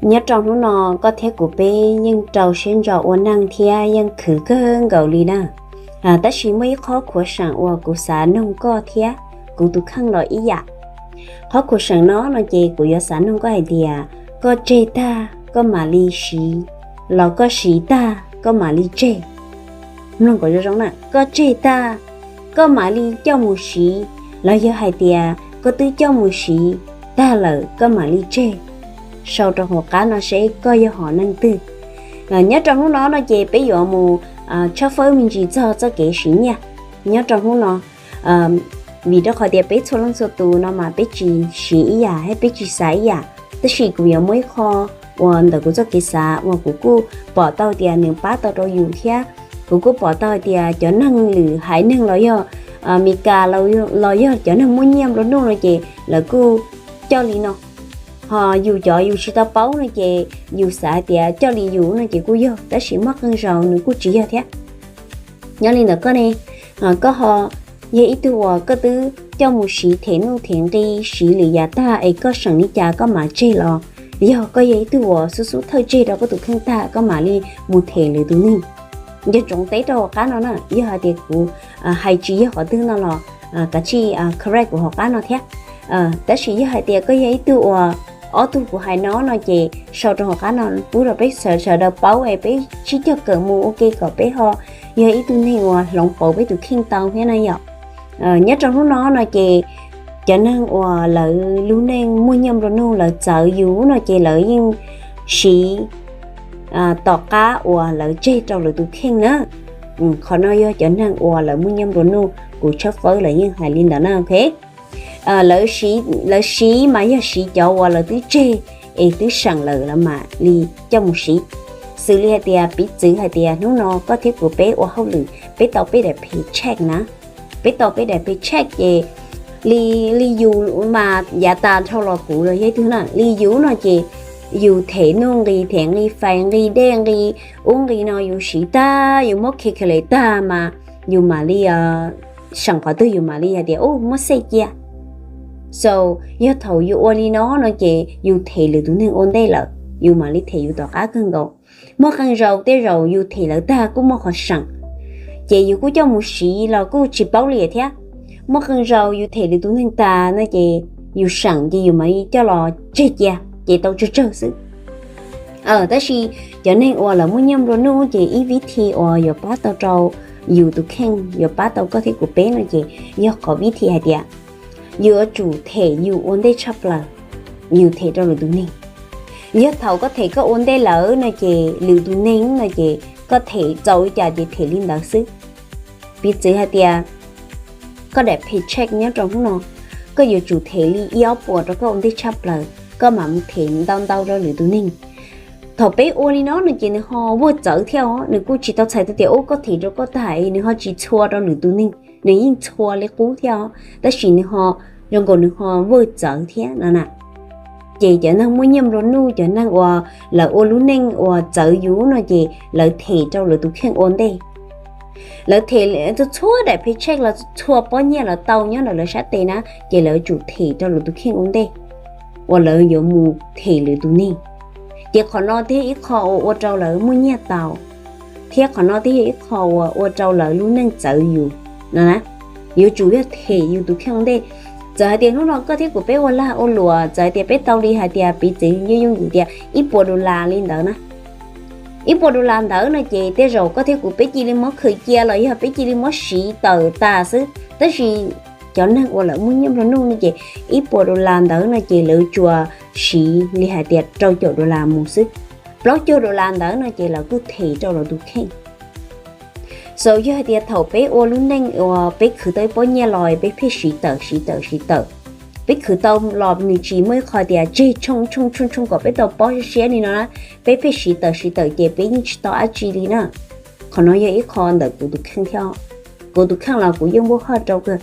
Nyob rau hnub no koj thiab kuv peb yeej rau siab ntso ua neej thiab yeej khwv kawg nkaus li na. Tab sis muaj ib qhov khuav seem uas kuv xav noog koj thiab kuv tus kheej los ib yam. Qhov khuav seem no no ces kuv yuav xav noog koj hais tias koj tseg tag koj mam li siv, los koj siv tag koj mam li tseg? Mloog kom zoo zoo na, koj tseg tag koj mam li coj mus siv, los yog hais tias koj twb coj mus siv tag lawm koj mam li tseg? Sau rau hauv qab no seb koj yog hom neeg twg. Nyob rau hnub no no ces peb yuav mus tshawb fawb me ntsis txog txoj kev siv nyiaj nyob rau hnub no, vim rau qhov tias peb txhua leej txhua tus no mas peb tsis siv ib yam thiab peb tsis xav ib yam. Tab sis kuv yuav muaj ib qho uas ntawm kuv txoj kev xav uas kuv kuj pom tau tias nws pab tau rau yus thiab kuv kuj pom tau hais tias cov neeg lwm haiv neeg los yog Meskas los yog cov neeg muaj nyiaj nplua nuj no ces lawv kuj coj li no. Ho yus cov yus tsis tau paub no ces yus xav hais tias coj li yus no ces kuj yog, tab sis muaj qee zaus nws kuj tsis yog thiab. Nyob li ntawd koj ne, koj ho yog ib tug uas koj twb coj mus siv them nuj them nqi siv lwm yam tag es koj seem li cas koj mam tseg los yog koj yog ib tug uas xub xub thawj tseg rau koj tus kheej tag koj mam li mus them lwm tus neeg? Nco ntsoov teb rau hauv qab no na, yog hais tias kuv hais tsis yog qhov twg no los kav tsij correct kuv hauv qab no thiab. Tab sis yog hais tias koj yog ib tug uas ob tug kuv hais no no ces sau rau hauv qab no pub rau peb sawv daws paub es peb sib cog kawm mus ua ke kom peb ho yog ib tug neeg uas hloov pauv peb tus kheej tau thiab na yom. Nyob rau hnub no no ces cov neeg uas lawv lub neej muaj nyiaj nplua nuj lawv txawv yus no ces lawv yeej siv tom qab uas lawv tseg rau lawv tus kheej na. Qhov no yog cov neeg uas lawv muaj nyiaj nplua nuj kuv tshawb fawb lawv yeej hais li ntawd na, ok. Lawv siv mas yog siv cov uas lawv twb tseg es twb seem lawm lawv mam li coj mus siv. Xws li hais tias piv txwv hais tias hnub no koj thiab kuv peb ua hauj lwm peb tau peb daim paycheck na, peb tau peb daim paycheck ces li, li yus mas yav tas dhau los kuv los yog ib tug na, li yus no ces yus them nuj nqi them nqi fais nqi dej nqi ub nqi no yus siv tag yus muab calculate tag mas yus mam li seem qhov twg yus mam li hais tias u muab xej cia. So yog thaum yus ua li no no ces yus them lwm tus neeg ua ntej lawm, yus mam li them yus tom qab kawg nkaus. Muaj qee zaus tej zaum yus them lawv tag kuj muaj qhov seem, ces yus kuj coj mus siv los kuj tsis paub li thiab. Muaj qee zaus yus them lwm tus neeg tas no ces yus seem ces yus mam li coj los tseg cia ces tau tsawg tsawg xwb. Tab sis cov neeg uas lawv muaj nyiaj nplua nuj ces ib vib thi uas yuav pab tau rau yus tus kheej yuav pab tau koj thiab kuv peb no ces yog qhov vib thi hais tias yus yuav tsum them yus ua ntej tshaj plaws, yus them rau lwm tus neeg. Yog thaum koj them koj ua ntej lawm no ces lwm tus neeg no ces koj them txaus li cas ces them li ntawd xwb. Piv txwv hais tias koj daim paycheck nyob rau hnub no, koj yuav tsum them li ib ob puas rau koj ua ntej tshaj plaws, koj mam mus them ntau ntau rau lwm tus neeg. Thaum peb ua li no no ces nws ho vuag txawv thiab os, nws kuj tsis tau txhais tau tias u koj them rau koj tag nws ho tsis txhua rau lwm tus neeg, nws yeej txhua li qub thiab os, tab sis nws ho zoo nkaus nws ho vuag txawv thiab no na. Ces cov neeg muaj nyiaj nplua nuj, cov neeg uas lawv ua lub neej uas txawv yus no ces lawv them rau lawv tus kheej ua ntej. Lawv them txhua txhua daim paycheck los txhua pob nyiaj los tau nyob ntawm lawv sab tes na, ces lawv tsum them rau lawv tus kheej ua ntej uas lawv yuav mus them lwm tus neeg. Ces qhov no twb yog ib qho uas ua rau lawv muaj nyiaj tau, thiab qhov no twb yog ib qho uas ua rau lawv lub neej txawv yus no na. Yuav tsum yog them yus tus kheej ua ntej. Txawm hais tias hnub no koj thiab kuv peb ua lag ua luam, txawm hais tias peb tau li hais tias piv txwv yooj yooj yim tias ib puas dollar li ntawd na, ib puas dollar ntawd no ces tej zaum koj thiab kuv peb cia li muab khwv cia los yog peb cia li muab siv tawm tas xwb. Tab sis cov neeg uas lawv muaj nyiaj nplua nuj no ces ib puas dollar ntawd no ces lawv tsuas siv li hais tias rau caum dollar mus xwb. Plaub caug dollar ntawd no ces lawv kuj them rau lawv tus kheej. So yog hais tias thaum peb ua lub neej uas peb khwv tau ib pob nyiaj los peb pheej siv tawm siv tawm siv tawm, peb khwv tau los nws tsis muaj ib qho tias tseg tshooj tshooj tshooj tshooj kom peb tau pob siab siab li no na, peb pheej siv tawm siv tawm ces peb yeej tsis tau dab tsi li na. Qhov no yog ib qho ntawm kuv tus kheej thiab, kuv tus kheej los kuv yeej muaj haj rau kawg.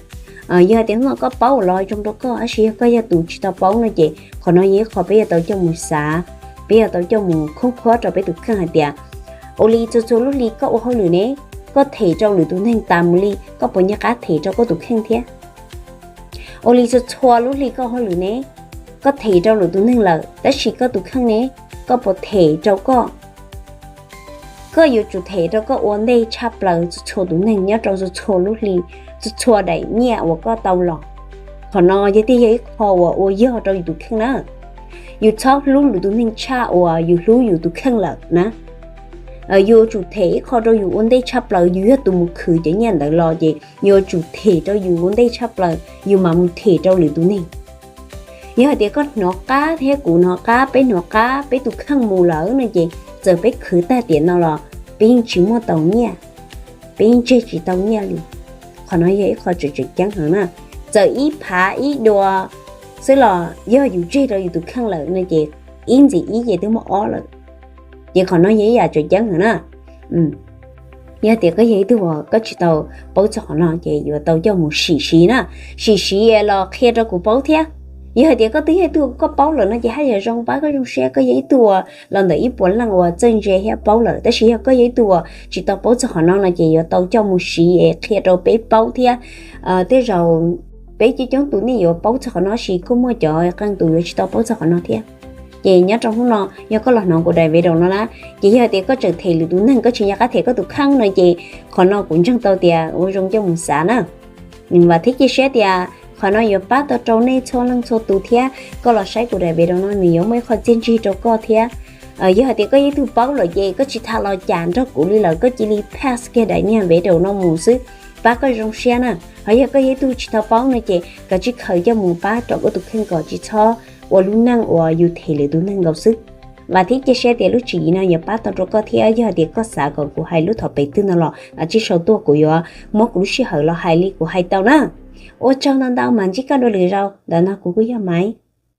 Yog hais tias hnub no koj paub los zoo rau koj, tab sis yog koj yog tus tsis tau paub no ces qhov no yog ib qho peb yuav tau coj mus xav, peb yuav tau coj mus khoob khuab rau peb tus kheej hais tias ua li txhua txhua lub hli koj ua hauj lwm ne, koj them rau lwm tus neeg tas mus li, koj puas nco qab them rau koj tus kheej thiab? Ua li txhua txhua lub hli koj ua hauj lwm ne, Koj them rau lwm tus neeg lawm, tab sis koj tus kheej ne, koj puas them rau koj? Koj yuav tsum them rau koj ua ntej tshaj plaws txhua txhua tus neeg nyob rau txhua txhua lub hli, txhua txhua daim nyiaj uas koj tau los. Qhov no yog tiag yog ib qho uas ua yog rau yus tus kheej na. Yus txhob hlub lwm tus neeg tshaj uas yus hlub yus tus kheej lawm na. Yuav tsum them ib qho rau yus ua ntej tshaj plaws, yus yog tus mus khwv cov nyiaj ntawd los ces yuav tsum them rau yus ua ntej tshaj plaws yus mam mus them rau lwm tus neeg. Yog hais tias koj hnov qab thiab kuv hnov qab, peb hnov qab peb tus kheej mus lawm no ces txawm peb khwv tag tiam no los peb yeej tsis muaj tau nyiaj, peb yeej tseg tsis tau nyiaj li. Qhov no yog ib qho tseem tseem ceeb heev na. Txawm ib phav ib dua xwb los yog yus tseg rau yus tus kheej lawm no ces ib ntxiv ib ces twb muaj ob lawm. Ces qhov no yog ib yam tseem ceeb heev na. Yog tias koj yog ib tug uas koj tsis tau paub txog qhov no ces yuav tau coj mus sim siv na, sim siv los qhia rau kuv paub thiab. Yog hais tias koj twb yog ib tug koj paub lawm no ces haj yam zoo, pab koj zoo siab, koj yog ib tug uas los ntawm ib puas leej uas txawj ntse thiab paub lawm. Tab sis yog koj yog ib tug uas tsis tau paub txog qhov no no ces yuav tau coj mus siv es qhia rau peb paub thiab. Tej zaum peb coob coob tus nej yuav paub txog qhov no, sis kuj muaj cov qee tus yuav tsis tau paub txog qhov no thiab. Ces nyob rau hnub no yog koj los hnov kuv daim video no na, ces yog tias koj tseem them lwm tus neeg, koj tsis nco qab them koj tus kheej no ces qhov no kuv ntseeg tau tias ua zoo coj mus xav na. Vam thiab cia siab tias qhov no yuav pab tau rau nej txhua leej txhua tus thiab. Koj los saib kuv daim video no nws yuav muaj ib qho txiaj ntsig rau koj thiab. Yog hais tias koj yog ib tug paub lawm ces koj tsis tham los cas nrog kuv li lawm, koj cia li pass kiag daim niag video no mus xwb, pab koj zoo siab na. Ho yog koj yog ib tug tsis tau paub no ces koj cia li khaws coj mus pab rau koj tus kheej kom tsis txhob ua lub neej uas yus them lwm tus neeg nkaus xwb. Vam thiab cia siab tias lub tswv yim no yuav pab tau rau koj thiab. Yog hais tias koj xav kom kuv hais lub thaum pem twg no los tsij sau tuaj, kuv yuav muab kuv lub sij hawm los hais li kuv hais tau na. Ua tsaug ntau ntau, mam ntsib koj dua lwm zaus. Ntawm no kuv kuj yog Maiv.